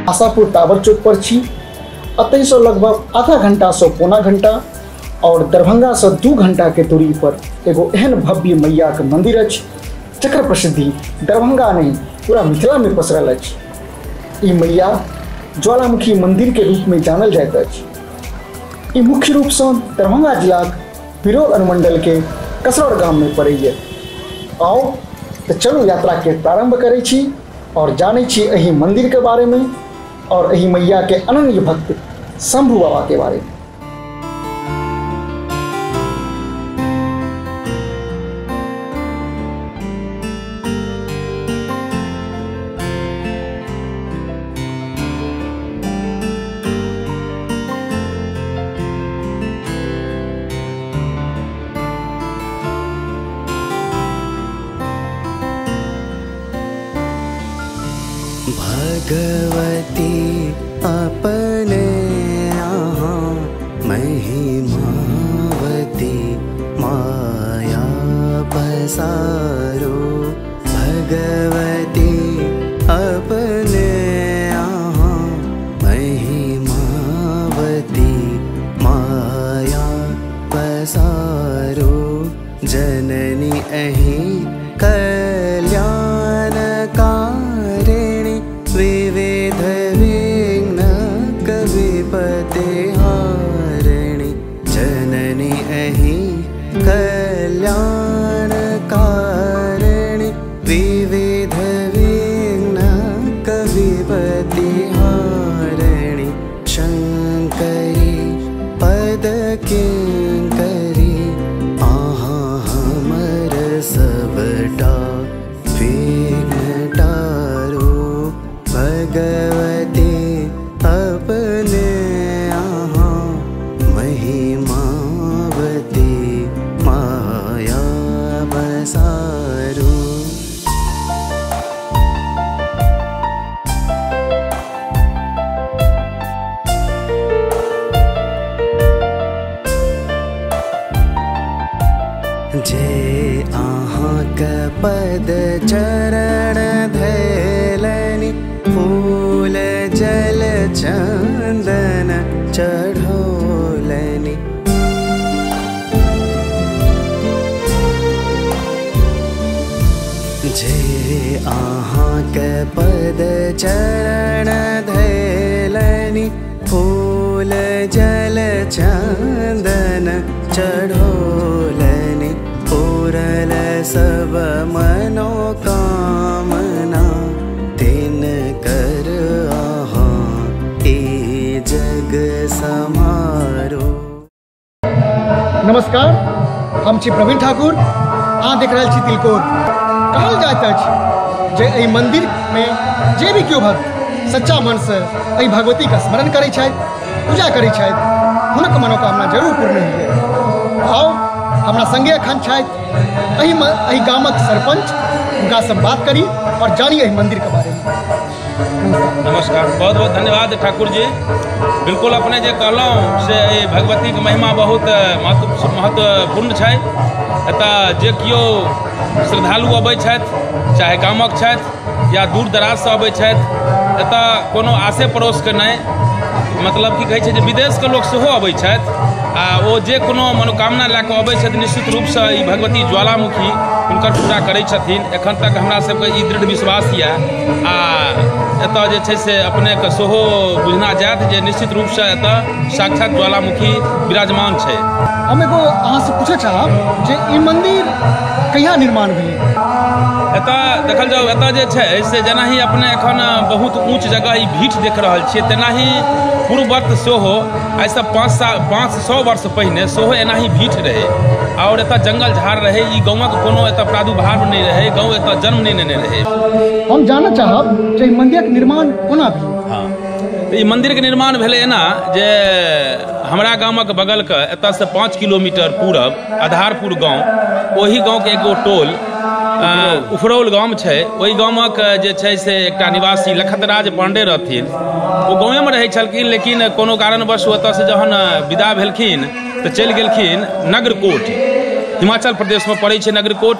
Ashapur tower चौक पर छी। एतयसँ लगभग आधा घंटा से पौना घंटा और दरभंगा से 2 घंटा के दूरी पर एगो एहन भव्य मैया के मंदिर अछि जकर प्रसिद्धि दरभंगा नहीं पूरा मिथिला में पसरल अछि। ई मैया ज्वालामुखी मंदिर के रूप में जानल जाइत अछि। ई मुख्य रूप से दरभंगा जिलाक बिरौल अनुमंडल के कसरौर गाम में पड़ैए। आओ तो चलू यात्रा के प्रारंभ करै छी और जानै छी एहि मंदिर के बारे में और एहि मैया के अनन्य भक्त शंभू बाबा के बारे में। भगवती अपने यहाँ महिमावती माया पसारो। भगवती अपने यहाँ महिमावती माया पसारो। जननी अहि कल्याण कारिणी विविध विघ्न कविपते हारिणी। जननी अहि कल्याण कारिणी विविध विघ्न कविपति हारिणी। शंकरी पद किंकरी आहा हमर सबटा विघ्न टारो। भगवती अपने यहाँ महिमावती माया बसारो। जे अहाँ के पद चरण धैलनि फूल जल चंदन चढ़ोलनि। जे अहाँ के पद चरण धैलनि फूल जल चंदन चढ़ोलनि। पूरल सब मनोकामना तिन कर अहाँ ई जग समारो। नमस्कार, हम छी प्रवीण ठाकुर, अहाँ देख रहल छी तिलकोर। कहल जाइत अछि जे एहि मंदिर में जे भी केओ भक्त सच्चा मन से एहि भगवती का स्मरण करै छथि, पूजा करै छथि, हुनक मनोकामना जरूर पूर्ण होइए। आओ हमरा संगे एखन छथि एहि गामक सरपंच, हुनका से बात करी और जानी एहि मंदिर के बारे में। नमस्कार, बहुत बहुत धन्यवाद ठाकुर जी। बिल्कुल अपने जे कहलहुँ से एहि भगवतीके महिमा बहुत महत्वपूर्ण छै। एतऽ जे केओ श्रद्धालु अबै छथि, चाहे गामक छथि या दूर दराजसँ अबै छथि, एतऽ कोनो आसे पड़ोसके नहि, मतलब की कहै छै जे विदेशके लोक सेहो अबै छथि आ ओ जे कोनो मनोकामना लए कऽ अबै छथि निश्चित रूपसँ ई भगवती ज्वालामुखी हुनकर पूरा करै छथिन। एखन तक हमरा सबके ई दृढ़ विश्वास यऽ आ एतऽ जे छै से अपनेके सेहो बुझना जायत जे निश्चित रूपसँ एतऽ साक्षात ज्वालामुखी विराजमान छै। हम एगो अहाँसँ पूछऽ चाहब जे ई मंदिर कहिया निर्माण भेलै? एतऽ देखल जाउ, एतऽ जे छै से जेनाही अपने एखन बहुत ऊँच जगह ई भीठ देख रहल छियै, तेनाही पूर्ववर्त सेहो आइसँ 500 वर्ष पहिने सेहो एनाही भीठ रहै और एतऽ जंगल झाड़ रहै। ई गाँवक कोनो एतऽ प्रादुर्भाव नहि रहै, गाँव एतऽ जन्म नहि लेने रहै। हम जानऽ चाहब जे ई मंदिरक निर्माण कोना भेलै? हाँ, तऽ ई मंदिरके निर्माण भेलै एना जे हमरा गामक बगलके एतऽसँ 5 किलोमीटर पूरब आधारपुर गाँव, ओहि गाँवके एगो टोल उफरौल गाम छै। ओहि गामक जे छै से एकटा निवासी लखतराज पांडे रहथिन। ओ गाँवेमे रहै छलखिन, लेकिन कोनो कारणवश ओतऽसँ जहन विदा भेलखिन तऽ चलि गेलखिन नगरकोट, हिमाचल प्रदेशमे पड़ै छै नगरकोट।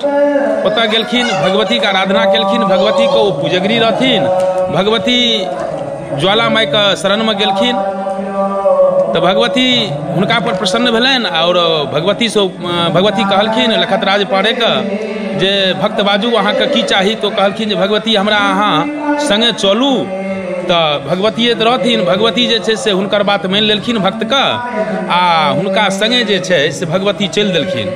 ओतऽ गेलखिन, भगवतीके आराधना केलखिन। भगवतीके ओ पुजगरी रहथिन। भगवती ज्वाला माइके शरणमे गेलखिन तऽ भगवती हुनका पर प्रसन्न भेलनि आओर भगवतीसँ भगवती कहलखिन लखतराज पांडेके जे भक्त बाजू अहाँके की चाही। तो कहलखिन जे भगवती हमरा अहाँ सङ्गे चलू। तऽ भगवतिये तऽ रहथिन, भगवती जे छै से हुनकर बात मानि लेलखिन भक्तके आ हुनका सङ्गे जे छै से भगवती चलि देलखिन।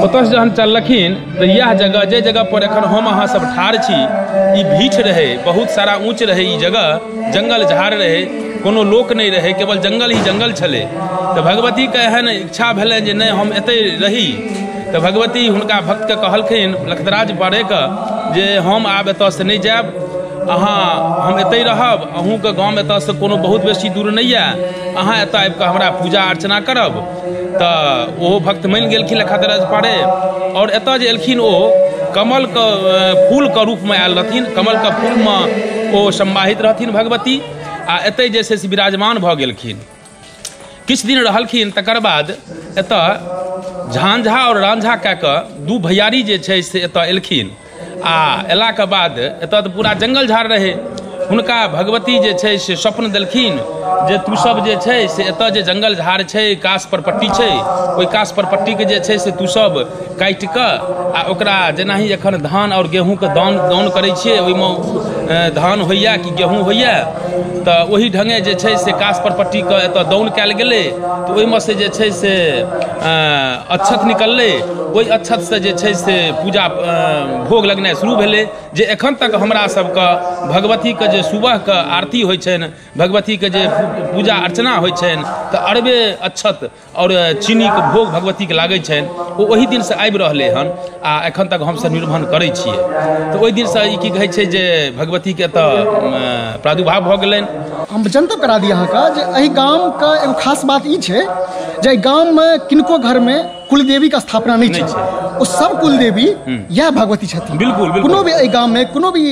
ओतऽसँ जहन चललखिन तऽ इएह जगह जे जगह पर एखन हम अहाँ सब ठाढ़ छी ई भीठ रहै, बहुत सारा ऊँच रहै ई जगह, जंगल झाड़ रहै, कोनो लोक नहि रहै, केवल जंगल ही जंगल छलै। तऽ भगवतीके एहन इच्छा भेलनि जे नहि हम एतै रही। तऽ भगवती हुनका भक्तके कहलखिन लखतराज पांडेके जे हम आब एतऽसँ नहि जायब, अहाँ हम एतै रहब, अहूँके गाम एतऽसँ कोनो बहुत बेसी दूर नहि यऽ, अहाँ एतऽ आबिकऽ हमरा पूजा अर्चना करब। तऽ ओहो भक्त मानि गेलखिन लखतराज पांडे। आओर एतऽ जे एलखिन ओ कमलके फूलके रूपमे आयल रहथिन, कमलके फूलमे ओ सम्माहित रहथिन भगवती आ एतै जे छै से विराजमान भऽ गेलखिन। किछु दिन रहलखिन, तकर बाद एतऽ झांझा आओर रांझा कए कऽ दू भैयारी जे छै से एतऽ एलखिन आ एलाके बाद एतऽ तऽ पूरा जंगल झाड़ रहै। हुनका भगवती जे छै से स्वप्न देलखिन जे तू सब जे छै से एतऽ जे जंगल झाड़ छै, कास पर पट्टी छै, ओहि कास पर पट्टीके जे छै से तू सब काटि कऽ आ ओकरा जेनाही एखन धान आओर गेहूँके दान दान करै छियै, ओहिमे धान होइए कि गेहूँ होइए, तऽ ओहि ढङ्गे जे छै से कास पर पट्टीके एतऽ दौन कयल गेलै। तऽ ओहिमे से जे छै से अक्षत निकललै, ओहि अक्षतसँ जे छै से पूजा भोग लगनाइ शुरू भेलै, जे एखन तक हमरा सबके भगवतीके जे सुबहके आरती होइ छनि, भगवतीके जे पूजा अर्चना होइ छनि, तऽ अरबे अक्षत आओर चीनीके भोग भगवतीके लागै छनि। ओ ओहि दिनसँ आबि रहलै हन आ एखन तक हमसब निर्वहन करै छियै। तऽ ओहि दिनसँ ई की कहै छै जे भगवतीके एतऽ प्रादुर्भाव भऽ गेलनि। हम जनतब करा दी अहाँके जे एहि गामके एगो खास बात ई छै जे एहि गाममे किनको घरमे कुलदेवीके स्थापना नहि छै, ओ सब कुलदेवी इएह भगवती छथिन। बिल्कुल, कोनो भी एहि गाममे कोनो भी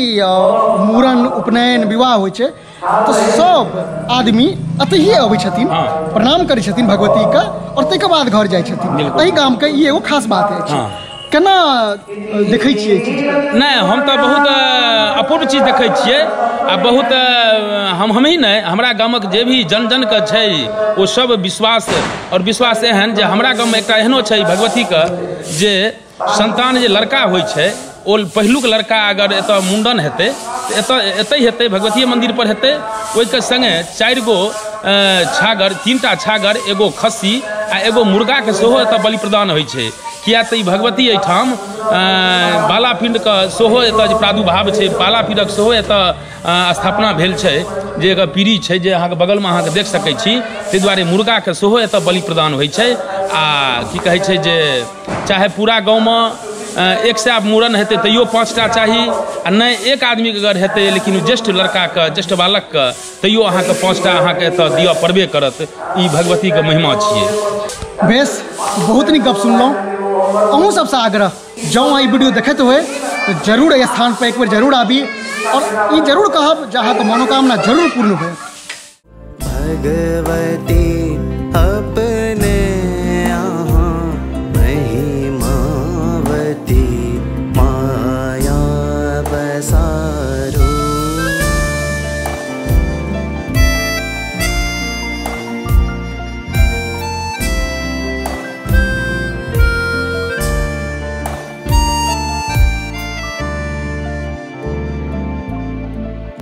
मूड़न उपनयन विवाह होइ छै तऽ सब आदमी एतहिए अबै छथिन, प्रणाम करै छथिन भगवतीके और ताहिके बाद घर जाइ छथिन। एहि गामके ई एगो खास बात अछि। केना देखै छियै चीज? नहि, हम तऽ बहुत अपूर्व चीज देखै छियै आ बहुत हम ही नहि, हमरा गामक जे भी जन जनके छै ओ सब विश्वास और विश्वास एहन जे हमरा गाममे एकटा एहनो छै भगवतीके जे संतान जे लड़का होइ छै ओ पहिलुक लड़का अगर एतऽ मुण्डन हेतै तऽ एतऽ एतै हेतै, भगवतीय मन्दिर पर हेतै। ओहिके सङ्गे 4 गो छागर, 3टा छागर, एगो खस्सी आ एगो मुर्गाके सेहो एतऽ बलि प्रदान होइ छै। किया तऽ ई भगवती एहिठाम बालापिण्डके सेहो एतऽ जे प्रादुर्भाव छै, बालापीडक सेहो एतऽ स्थापना भेल छै, जे एकर पीढ़ी छै जे अहाँके बगलमे अहाँके देख सकै छी। ताहि दुआरे मुर्गाके सेहो एतऽ बलि प्रदान होइ छै। आ की कहै छै जे चाहे पूरा गाँवमे 100 मूड़न हेतै तैयो 5टा चाही, आ नहि एक आदमीके अगर हेतै लेकिन ज्येष्ठ लड़काके, ज्येष्ठ बालकके, तैयो अहाँके 5टा अहाँके एतऽ दिअ पड़बे करत। ई भगवतीके महिमा छियै। बेस, बहुत नीक गप सुनलहुँ। अहूँ सबसँ आग्रह, जँ अहाँ ई वीडियो देखैत होय तऽ जरूर एहि स्थान पर एक बेर जरूर आबी और ई जरूर कहब जे अहाँके मनोकामना जरूर पूर्ण होय। भगवती अपने अहाँ महिमावती माया बसारो।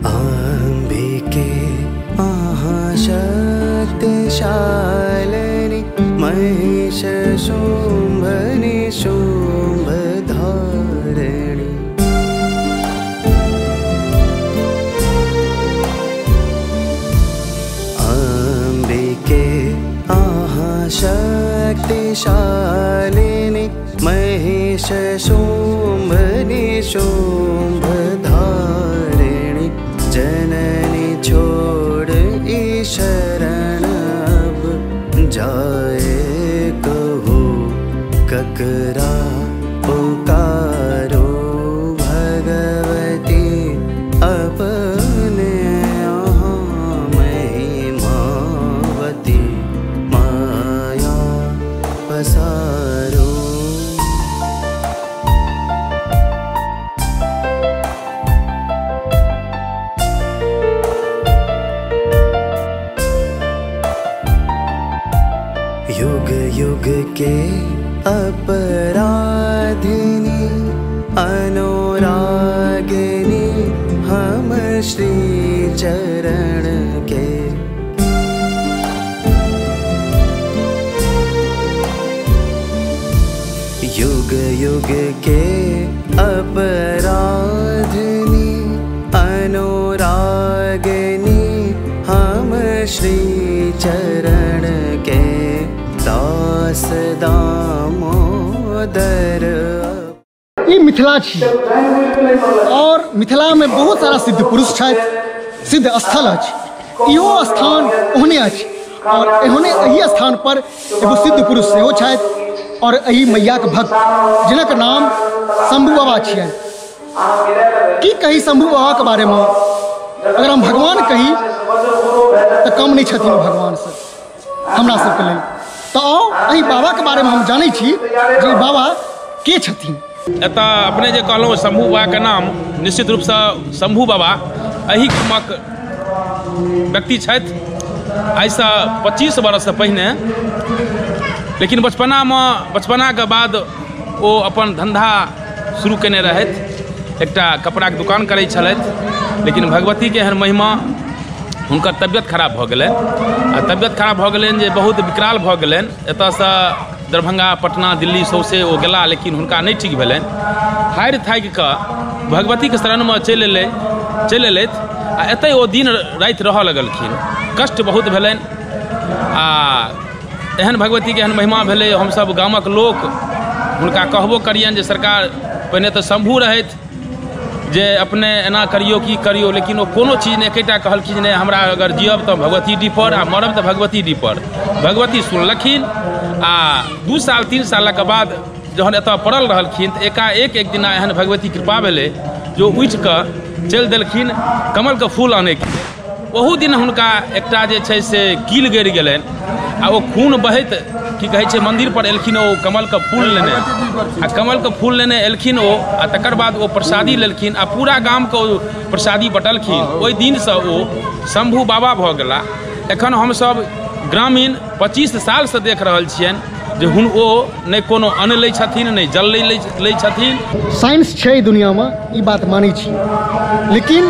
अम्बिके अहाँ शक्तिशालिनी महिष शुम्भ निशुम्भ धारिणी। अम्बिके अहाँ शक्तिशालिनी महिष शुम्भ निशुम्भ धारिणी। जननी छोड़ ई शरण अब जाए कहो ककरा पुकारो। भगवती अपने अहाँ महिमावती माया पसारो। युग युग के अपराधिनी अनुरागिनी हम श्री चरण के। युग युग के अपराधिनी अनुरागिनी हम श्री चरण के दास दामोदर। ई मिथिला छी और मिथिला में बहुत सारा सिद्ध पुरुष छथि, सिद्ध स्थल अछि। इहो स्थान ओहने अछि और एहने एहि स्थान पर एगो सिद्ध पुरुष सेहो छथि और एहि मैया के भक्त जिनक नाम शंभू बाबा छियनि। की कही शंभू बाबा के बारे में, अगर हम भगवान कही तो कम नहीं छथिन भगवान से हमरा सबके लेल। तो आओ एहि बाबा के बारे में हम जानै छी जे बाबा के छथिन। एतऽ अपने जे कहलहुँ शंभू बाबा के नाम, निश्चित रूपसँ शंभू बाबा एहि क्रमक व्यक्ति छथि। आइसँ 25 वर्षसँ पहिने, लेकिन बचपनाके बाद ओ अपन धन्धा शुरू केने रहथि। एकटा कपड़ाके दुकान करै छलथि, लेकिन भगवतीके एहन महिमा, हुनकर तबियत खराब भऽ गेलनि आ तबियत खराब भऽ गेलनि जे बहुत विकराल भऽ गेलनि। एतऽसँ दरभंगा, पटना, दिल्ली सौँसे ओ गेला, लेकिन हुनका नहि ठीक भेलनि। हारि थाकि कऽ भगवतीके शरणमे चलि एलथि आ एतहि ओ दिन राति रहऽ लगलखिन। कष्ट बहुत भेलनि आ एहन भगवतीके एहन महिमा भेलै। हमसभ गामक लोक हुनका कहबो करियनि जे सरकार, पहिने तऽ शंभू रहथि जे अपने एना करियौ की करियौ, लेकिन ओ कोनो चीज नहि, एकेटा कहलखिन नहि, हमरा अगर जियब तऽ भगवती डीपर आ मरब तऽ भगवती डीपर। भगवती सुनलखिन आ 2 साल 3 सालके बाद जहन एतऽ पड़ल रहलखिन तऽ एकाएक एक दिना एहन भगवती कृपा भेलै जो उठि कऽ चलि देलखिन कमलके फूल आनैके। ओहू दिन हुनका एकटा जे छै से कील गड़ि गेलनि आ ओ खून बहैत की कहै छै मन्दिर पर एलखिन, ओ कमलके फूल लेने आ कमलके फूल लेने एलखिन ओ आ तकर बाद ओ प्रसादी लेलखिन आ पूरा गामके ओ प्रसादी बटलखिन। ओहि दिनसँ ओ शंभू बाबा भऽ गेला। एखन हमसभ ग्रामीण 25 सालसँ देख रहल छियनि जे ओ नहि कोनो अन्न लै छथिन, नहि जल लै छथिन। साइंस छै दुनियामे, ई बात मानै छी, लेकिन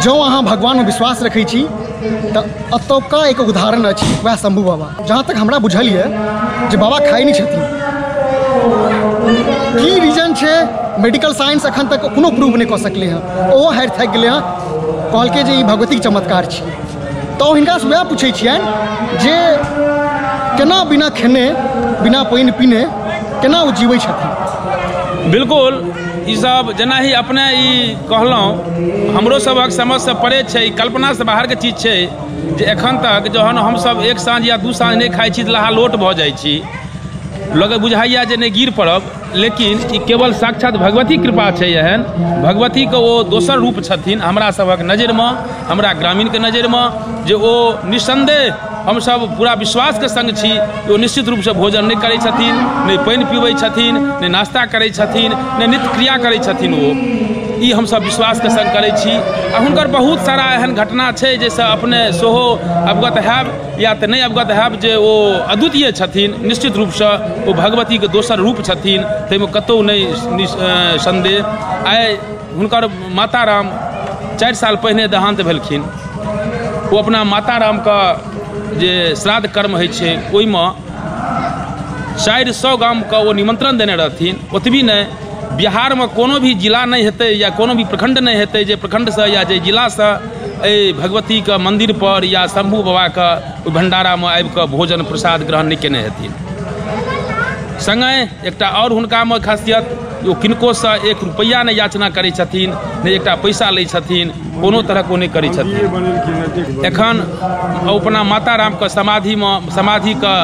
जँ अहाँ भगवानमे विश्वास रखै छी तऽ एतुका एक उदाहरण अछि वएह शंभू बाबा। जहाँ तक हमरा बुझल यऽ जे बाबा खाइ नहि छथिन, की रीजन छै मेडिकल साइंस अखन तक कोनो प्रूव नहि कऽ सकलै हँ। ओहो हारि थाकि गेलै हँ, कहलकै जे ई भगवतीके चमत्कार छी। तऽ हिनकासँ वएह पूछै छियनि जे केना बिना खेने बिना पानि पीने केना ओ जीबै छथिन। बिल्कुल, ईसब जेना ही अपने ई कहलहुँ, हमरो सबक समझसँ परे छै, कल्पनासँ बाहरके चीज छै जे एखन तक जहन हमसब 1 साँझ या 2 साँझ नहि खाइ छी तऽ लहालोट भऽ जाइ छी, लगे बुझाइया जे नहि गिर पड़ब, लेकिन ई केवल साक्षात भगवती कृपा छै। एहन भगवतीके ओ दोसर रूप छथिन हमरा सबक नजरिमे, हमरा ग्रामीणके नजरिमे, जे ओ निस्सन्देह हमसब पूरा विश्वासके संग छी ओ निश्चित रूपसँ भोजन नहि करै छथिन, नहि पानि पीबै छथिन, नहि नाश्ता करै छथिन, नहि नित्य क्रिया करै छथिन। ओ ई हमसब विश्वासके संग करै छी। आ हुनकर बहुत सारा एहन घटना छै जाहिसँ अपने सेहो अवगत हैब या तऽ नहि अवगत हैब जे ओ अद्वितीय छथिन। निश्चित रूपसँ ओ भगवतीके दोसर रूप छथिन, ताहिमे कतहु नहि सन्देह। आइ हुनकर माता राम 4 साल पहिने देहान्त भेलखिन। ओ अपना माता रामके जे श्राद्ध कर्म होइ छै ओहिमे 400 गामके ओ निमंत्रण देने रहथिन। ओतबी नहि, बिहारमे कोनो भी जिला नहि हेतै या कोनो भी प्रखंड नहि हेतै जे प्रखंडसँ या जे जिलासँ एहि भगवतीके मन्दिर पर या शंभू बाबाके ओहि भण्डारामे आबिकऽ भोजन प्रसाद ग्रहण नहि केने हेथिन। संगहि एकटा आओर हुनकामे खासियत, ओ किनकोसँ 1 रुपैआ नहि याचना करै छथिन, नहि एकटा पैसा लै छथिन, कोनो तरहक ओ नहि करै छथिन। एखन ओ अपना माता रामके समाधिके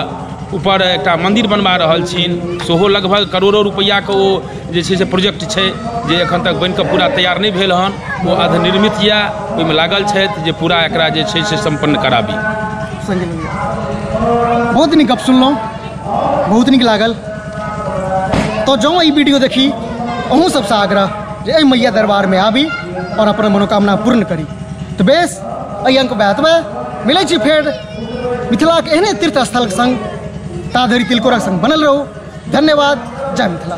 ऊपर एकटा मन्दिर बनबा रहल छिन, सेहो लगभग करोड़ों रुपैआके ओ जे छै से प्रोजेक्ट छै जे एखन तक बनिकऽ पूरा तैयार नहि भेल हन, ओ अर्धनिर्मित यऽ, ओहिमे लागल छथि जे पूरा एकरा जे छै से सम्पन्न कराबी। बहुत नीक गप सुनलहुँ, बहुत नीक लागल। तो जँ ई वीडियो देखी अहूँ सबसँ आग्रह जे एहि मैया दरबारमे आबी और अपन मनोकामना पूर्ण करी। तो बेस एहि अंक एतबे, मिलै छी फेर मिथिलाक एहने तीर्थ स्थलक संग। ताधरि तिलकोरक संग बनल रहू। धन्यवाद। जय मिथिला।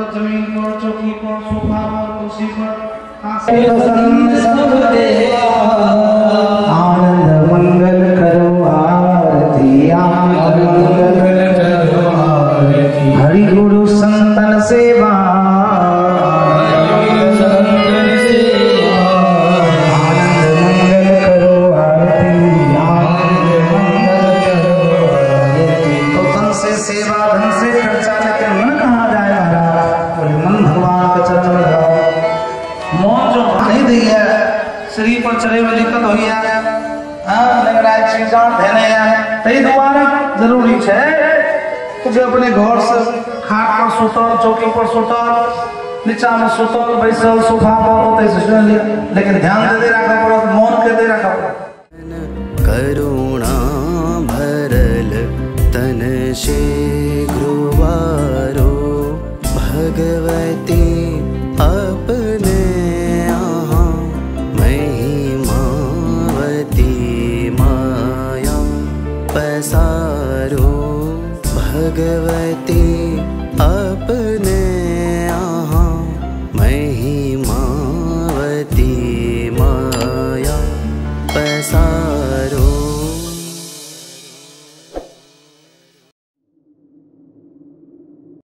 जमीन पर, चौकी पर, सोफा पर, कुर्सी पर। आनंद मंगल करो आरती, आनंद मंगल करो आरती, हरि गुरु संतन सेवा, आनंद मंगल करो आरती, आनंद मंगल करो आरती। तो तन से सेवा, धन से खर्चा, लेकिन मन कहाँ जाए महाराज? बोले मन भगवान के चरण में लगाओ। मोन जो नहीं दी है, शरीर पर चढ़े में दिक्कत हुई है, तई दुआरे जरूरी है जे अपने घर से खाट पर सुतल, चौकी पर सुतल, नीचा में सुतल, बैसल सोफा पर, ओतै से सुनि लिअ, लेकिन ध्यान दे राखऽ पड़त, मन के दे राखऽ पड़त। करुणा भरल तन शीघ्रवारो भगवती अपने अहाँ महिमावती माया पसारो भगवती अपने।